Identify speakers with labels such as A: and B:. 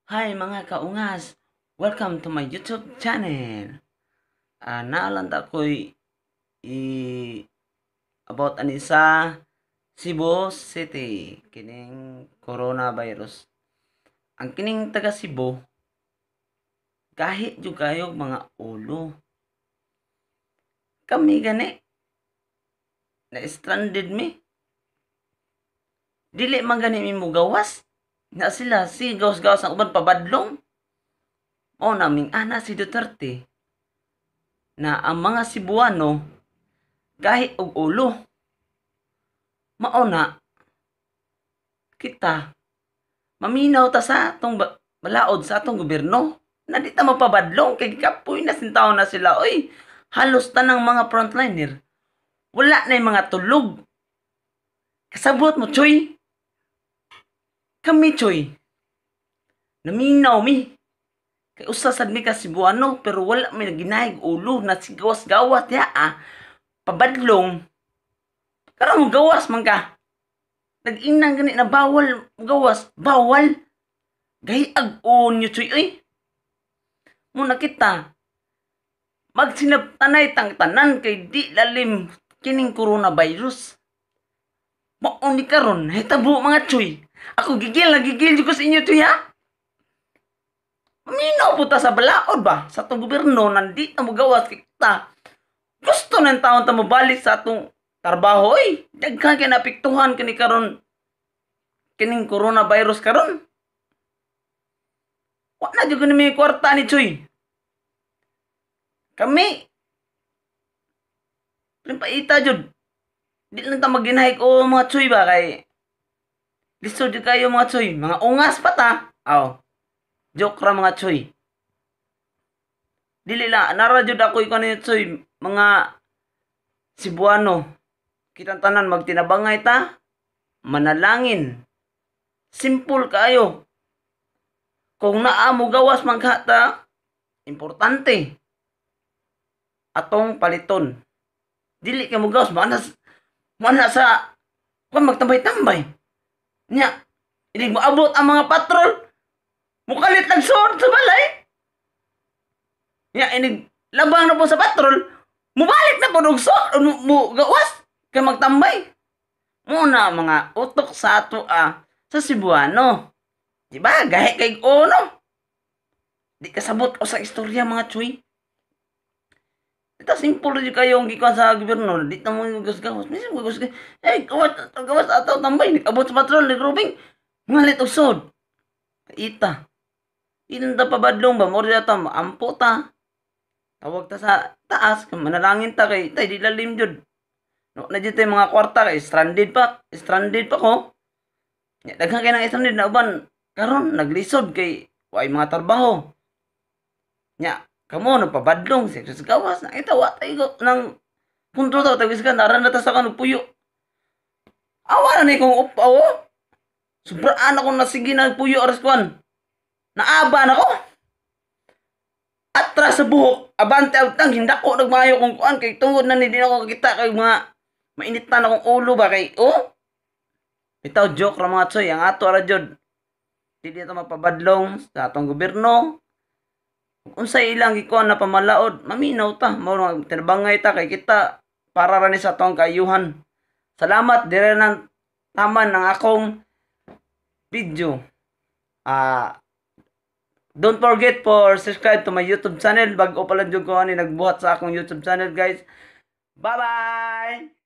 A: Hi, mga kaungas! Welcome to my YouTube channel. Naa lang ta ko'y i about ani sa Cebu City kining coronavirus. Ang kining taga Cebu, gahi jud kayo mga ulo. Kami gani na stranded mi. Dili man gani mi mugawas. Na sila si gawas-gawas, ang uban pabadlong. Mao naming ana si Duterte na ang mga Cebuano gahi og ulo. Mao na kita maminaw ta sa atong balaod sa atong gobyerno na di ta mapabadlong kay kapoy na sintaw na sila, oy. Halos tanang mga frontliner wala na yung mga tulog. Kasabot mo, Choy? Kami, Choy, naminaw mi. Kay usa sad mi ka Cebuano, pero wala mi naginahig ulo na sigawas-gawas diha ah. Pabadlong. Karon mo gawas man ka. Nag-inang gani na bawal gawas, bawal. Gahi ag-on nyo, Choy, oy. Muna kita magsinabtanay tang tanan kay di lalim kining coronavirus. Mao ni karon hitabo, mga Choy. Ako gigil na gigil jud ko sa inyo, Choy, ha. Maminaw po ta sa balaod ba sa atong gobyerno nandito mo gawas kita. Gusto ng taon ta mobalik sa atong trabaho, oy. Daghan kay naapektuhan kini karon, kining coronavirus karon. Wa na jud ni kwarta ni, Choy. Kami paita jud. Di lang ta maginahig o mga Choy ba kay lisod jud kayo, mga Choy, mga ungas pa ta. Aw. Joke ra, mga Choy. Dili lang nara jud ako ikaw ni Choy, mga Cebuano. Kitang tanan magtinabangay ta, manalangin. Simple kaayo. Kung naa mo gawas man ka ta, importante atong paliton. Dili ka mo gawas, mana sa kung magtambay-tambay. Nya, inig moabot ang mga patrol, mukalit lang suod sa balay. Nya, inig labang na po sa patrol, mubalik na po og suod, mo gawas, kay magtambay. Muna mga utok sa ato ah, sa Cebuano. Diba? Gahi kay ono. Di kasabot ko sa istorya, mga Chuy. Ito simple rin kayo ang gikuan sa gobyerno. Di na mo gawas-gawas. Minsan mo gawas. Eh, gawas, gawas ataw tambay. Nag-abot sa patrol, nagrubing. Ngalit og sod. Ita. Ilan ta pabadlong ba? Mori ata, ampo ta. Tawag ta sa taas, manalangin ta kay tay di lalim jud. No, na jud tay mga kwarta kay stranded pa. Stranded pa ko. Ya, daghan kay nang stranded na uban karon naglisod kay way mga trabaho. Nya, kamo nagpabadlong sa gawas na ita wa tayo nang kontrol ta tawis ka naran na ta sa kanong puyo. Awa na ni kong upa oh. Sobraan ako na sige na puyo aras kwan. Naaba na ko. Atras sa buhok, abante abtang hindako nagmayo kong kuan kay tungod na ni di na ako kakita kay mga mainitan akong ulo ba kay oh. Bitaw, joke ra, mga Tsoy, ang ato ra jud. Di dito mapabadlong sa atong gobyerno. Kung unsay ilang gikuan na pamalaod, maminaw ta, mao nga tinabangay ta kay kita para ra ni sa atong kaayuhan. Salamat, dire nang taman ang akong video. Don't forget for subscribe to my YouTube channel. Bago pa lang jud ko ani nagbuhat sa akong YouTube channel, guys. Bye-bye!